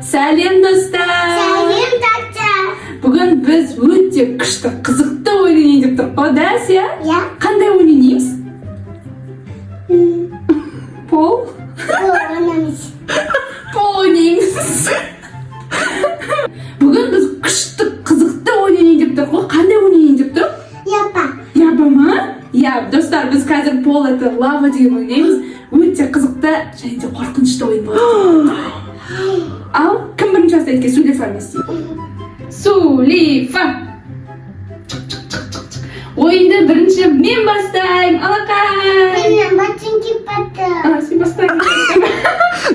Сәлем, достар! Сәлем, тата. Бүгін біз өте күшті, қызықты ойын ойнайын деп тұрмық қой, да, Әсия? Иә. Қандай ойын ойнаймыз? Пол? Ол ойнамыз. Пол ойнаймыз. Бүгін біз күшті, қызықты ойын ойнайын деп тұрмық қой. Қандай ойын ойнайын деп тұрмық? Япа. Яба ма? Иә, достар, біз қазір «Пол — это лава» деген ойнаймыз. Өте қызықты және де қорқынышты ойын болады. Ал кім бірінші бастайды екен? Сулифа емес. Сулифа. Ойынды бірінші мен бастаймын. Алақай. Менің ботинки батты. А, сен бастайсың.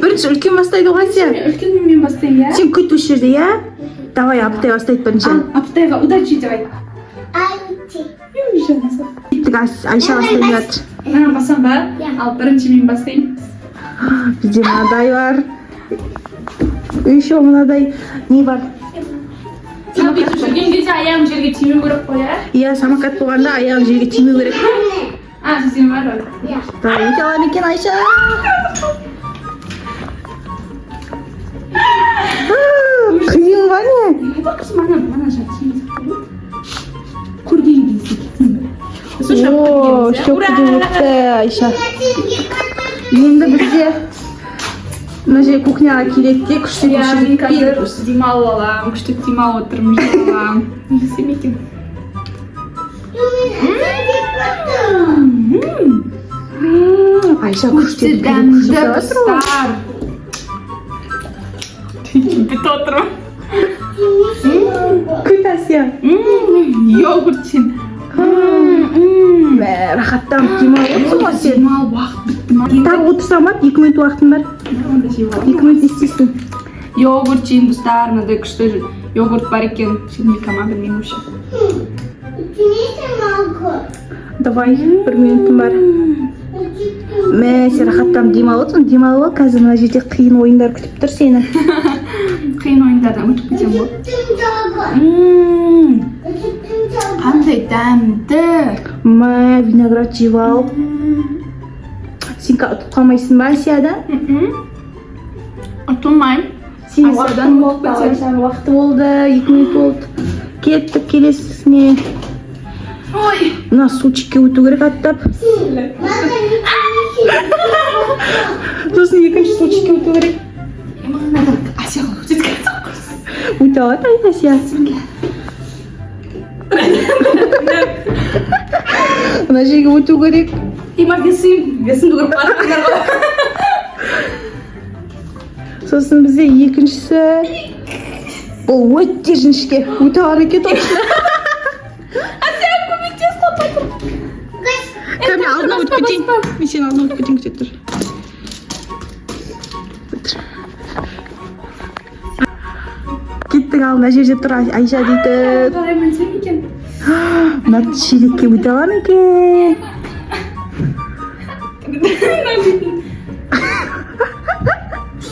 Бірінші үлкен бастайды ғой, Әсия. Үлкен мен бастаймын, иә? Сен күт осы жерде, иә? Давай, Аптай бастайды бірінші. Ал, Аптайға удачи деп айт. Айти. Үй, жаным. Кеттік, Айша бастайын деп жатыр. Мынаны басам ба? Иә. Ал, бірінші мен бастаймын. Бізде мынадай бар. Еще мынадай не бар? Сен бүйтіп жүрген кезде аяғың жерге тимеу керек қой, иә? Иә, самокат болғанда аяғың жерге тимеу керек. А, сен бар ғой. Иә. Давай, өте ала ма екен Айша? Қиын ба, не? Неге, қызым, ана жақ көрген кезде кетсін. О, шөпті өтті Айша. Ботинки батты. Енді бізде мына жерге, кухняға келеді де, күшті Иә, мен жерге. қазір демалып аламын, күшті демалып отырмын, жеп аламын. Не жесем екен? Ботинки батты. Айша күшті. Өте дәмді, достар. Бітіп отырмын. Күт, Әсия. Йогурт сен. Мә, рахаттанып демалып отырсың ғой сен. Демалып уақыт бітті ма? Тағы отырсам ба? 2 минут уақытың бар. Онда жеп аламын. 2 минут не істейсің? Йогурт жеймін, достар, мынандай күшті йогурт бар екен. Черника ма, білмеймін вообще. Тимейсің молоко. Давай, бір минутың бар. Мә, сен рахаттанып демалып отырсың, демалып ал. Қазір мына жерде қиын ойындар күтіп тұр сені. Қиын ойындардан өтіп кетемін ғой. Қандай дәмді. Мә, виноград жеп алып. Сен ұтып қалмайсың ба Әсиядан? Ұтылмаймын. Сенің Асиядан уақытың өтіп болды. кетемін. Айшаның уақыты болды, 2 минут болды. Кеттік келесісіне. Ой. Мына сучикке өту керек аттап. Сосын екінші сучикке өту керек. Маған Әсияға өтеді. Өте алады Әсия. Мына жерге өту керек. Има, весімді көріп қалдыңдар ғой. Сосын бізде екіншісі, бұл өте жіңішке, өте ала ма екен точно? Әсия, көмектес, лопата. Кәне, мен алдына өтіп кетейін, мен сенің алдына өтіп кетейін, күте тұр. Отыр. Кеттік, ал мына жерде тұр Айша дейтін. Қалай мінсем екен? Мына шелекке өте ала ма екен?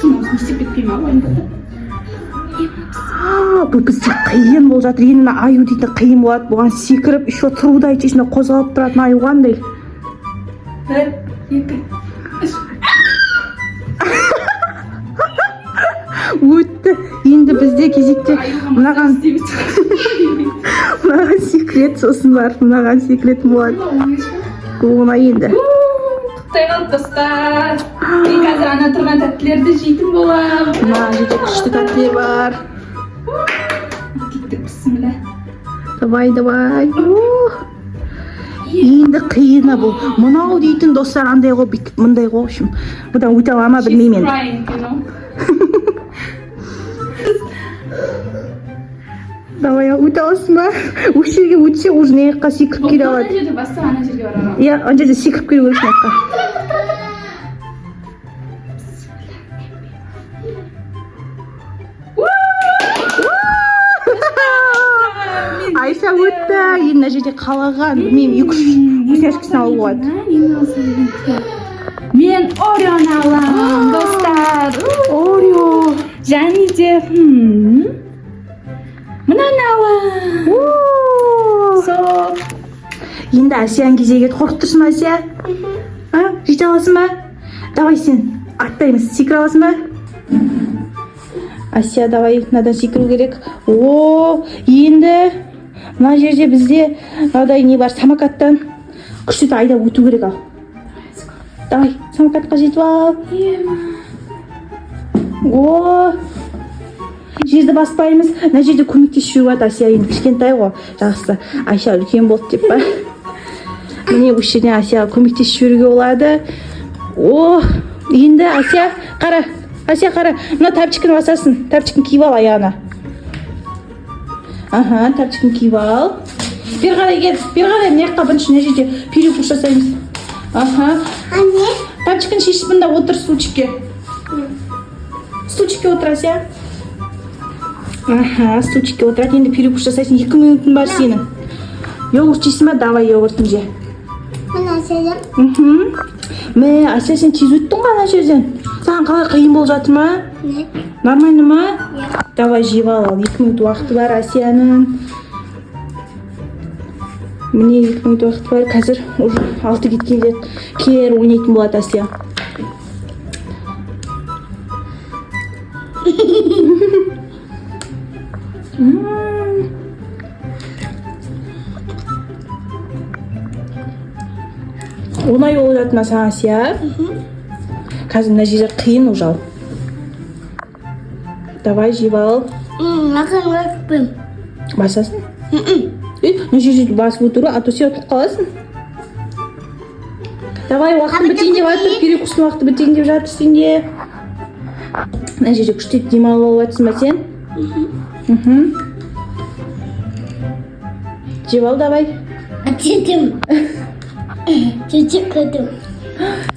Не істеп кетпей ма ойында? Бұл бізде қиын болып жатыр. Енді мына аю дейтін қиын болады. Бұған секіріп, еще тұруды айтшы, қозғалып тұратын аю қандай? Бір, екі, үш. Өтті. Енді бізде кезекте Аюға мынаған массаж істейміз. мынаған секіреді, сосын барып мынаған секіретін болады. Оңай енді. Құттай қалды, достар. Мен қазір ана тұрған тәттілерді жейтін боламын. Мына жерде күшті тәттілер бар. Кеттік, бісміллә. Давай, давай. Ух. Енді қиыны бұл мынау дейтін, достар, андай ғой, бүйтіп мындай ғой, в общем, бұдан өте ала ма, білмеймін She's енді. crying, you know. Давай, өте аласың ба? Осы жерге өтсе, уже мына жаққа секіріп келе Ана алады. жерде бассаң, ана жерге бара аламын. Иә, ана жерде секіріп келу керек мына жаққа. Айша өтті. Енді мына жерде қалаған, білмеймін, екі үш вкусняшкасын алуға болады. Нені алсам екен? Мен Ореоны аламын, достар. Орео. Және де мынаны аламын. Сол. Енді Әсияның кезегі келді. Қорқып тұрсың ба, Әсия? А, жете аласың ба? Давай, сен аттаймыз, секіре аласың ба? Әсия, давай, мынадан секіру керек. О, енді мына жерде бізде мынадай не бар, самокаттан күшті айдап өту керек. Ал, давай, самокатқа жетіп ал. О, жерді баспаймыз. Мына жерде көмектесіп жүріп жатыр. Әсия енді кішкентай ғой, жақсы. Айша үлкен болды деп па? Міне, осы жерден Әсияға көмектесіп жіберуге болады. О, енді, Әсия, қара, Әсия, қара, мына тапчикін басасың. Тапчикін киіп ал аяғына. Аха, тапчикін киіп ал. Бері қарай кел, бері қарай, мына жаққа. Бірінші мына жерде перекус жасаймыз. Аха. Anne. Тапчикін шешіп, мында отыр, стульчикке, стульчикке отыр, Әсия. Аха, стульчикке отырады. Енді перекус жасайсың, 2 минутың бар сенің. Йогурт жейсің ба? Давай, йогуртын же. Ben açacağım. Мә, Әсия, сен тез өттің ғой ана жерден. Саған қалай, қиын болып жатыр ма? Ne? Нормально ма? Ya. Давай, жеп ал. Ал, 2 минут уақыты бар Әсияның. Міне, 2 минут уақыты бар. Қазір уже 6 кеткенде кері ойнайтын болады Әсия. Оңай болып жатыр ма саған, Әсия? Қазір мына жері қиын уже. Ал, давай, жеп ал. Bakın bakın. Басасың. Ей, мына жерде басып отыру, а то сен ұтылып қаласың. Давай, уақытың бітейін деп жатыр, перекустың уақыты бітейін деп жатыр сенде. Мына жерде күштеп демалып алып жатырсың ба сен? Мхм. Жеп ал, давай. Açtım. Çocuk kadın.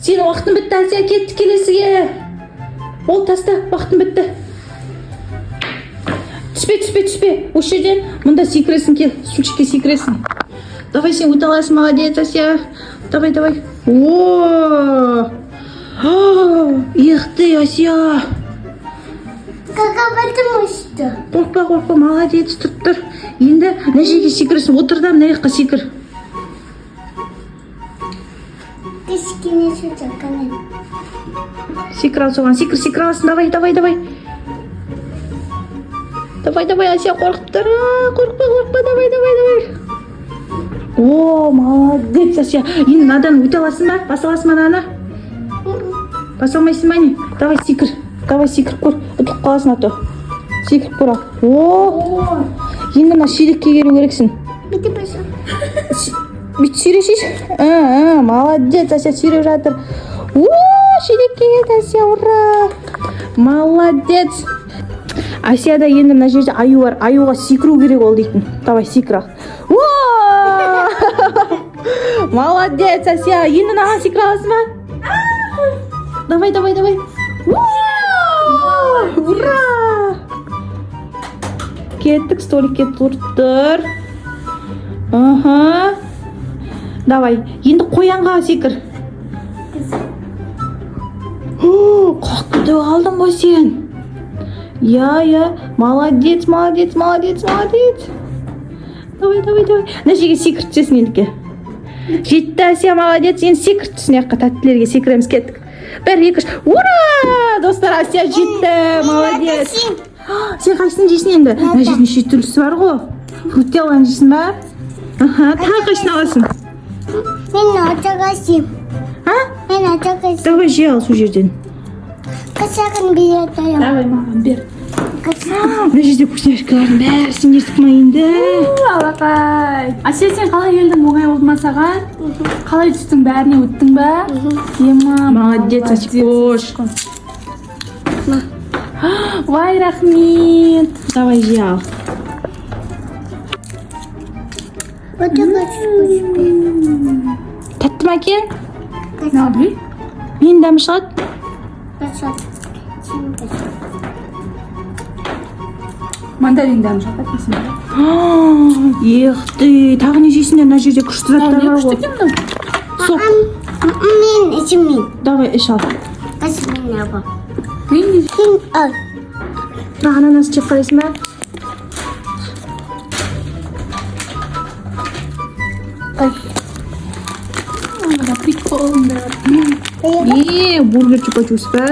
Сенің уақытың бітті, Әсия, кетті келесіге. Ол, таста, уақытың бітті. Түспе, түспе, түспе. Осы жерден мында секіресің, кел, стульчикке секіресің. Давай, сен өте аласың, молодец, Әсия. Давай, давай. О! Эх ты, Әсия. Kaka batmıştı. Қорықпа, қорықпа, молодец, тұрып тұр. Енді мына жерге секіресің, отыр да, мына жаққа секір. Кішкене çocuk kadın. Секір, ал соған, секір, секіре аласың, давай, давай, давай. Давай, давай, Әсия, қорқып тұр. А, қорықпа, қорықпа, давай, давай, давай. О, молодец, Әсия. Енді мынадан өте аласың ба? Баса аласың ба мынаны? Баса алмайсың ба, не? Давай, секір. Давай, секіріп көр. Ұтылып қаласың, а то. Секіріп көр, ал. О, енді мына шелекке келу керексің. Bitti başım. Бүйтіп сүйресейші. Молодец, Әсия сүйреп жатыр. О, шелекке келді Әсия, ура! Молодец. Әсияда енді мына жерде аю бар. Аюға секіру керек ол дейтін. Давай, секір, ал. О! Молодец, Әсия. Енді мынаған секіре аласың ба? Давай, давай, давай. О! Ура! Кеттік, столикке тұрып тұр. Аха. Давай, енді қоянға секір. О, қақты алдың ғой сен. Иә, иә, молодец, молодец, молодец, молодец. Давай, давай, давай. Мына жерге секіріп түсесің ендіке. Жетті, Әсия, молодец. Енді секіріп түс мына жаққа, тәттілерге секіреміз, кеттік. Бір, екі, үш. Ура! Достар, Әсия жетті, молодец. Сен қайсысын жейсің енді? Мына жерде неше түрлісі бар ғой. Фрутелланы жейсің ба? Аха, тағы қайсысын аласың? Мен отағасым. А? Мен отағасым. Давай, же ал сол жерден. Қашағын береді. Давай, маған бер. Мына жерде вкусняшкалардың бәрі сендердікі ма енді? Алақай. Әсия, сен қалай келдің? Оңай болды ма саған? Қалай түстің, бәріне өттің ба? Ема. Молодец, Асикош. Вай, рахмет. Давай, же ал. Отағасым. Тәтті ма екен? Мынау білейін. Ненің дәмі шығады? Қашақ. Мандарин дәмі шығады дейсің ба? Эх ты, тағы не жейсіңдер? Мына жерде күшті заттар Не бар күшті ғой. екен мынау. Сок. Мен ішімеймін. Давай, іш, ал. Қашымен абы. Мен не Сен ал. Мына ананас жеп қарайсың ба? Қаш. Мына приколыңдар. Е, бургер чупа чупс па?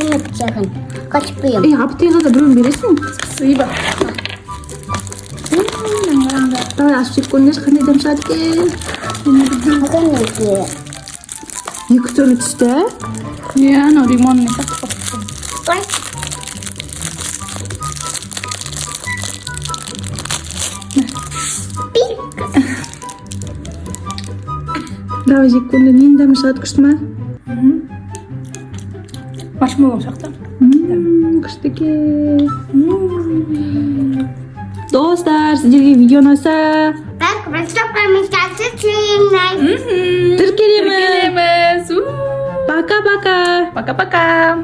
Үміт жағын. Қашпаймын. Ей, Абытайға да біреуін бересің. Спасибо. Давай, ашып жеп көріңдерші, қандай дәм шығады екен. Бүгін неге? Екі түрлі түсті. Иә, анау лимонный сияқты. Ой. Пик. Давай, жеп көріңдер, ненің дәмі шығады, күшті ма? Маршмеллоу сияқты. Күшті екен. Достар, сіздерге видео ұнаса, Так, тіркелеміз. Тіркелеміз. Пока пока. Пока пока.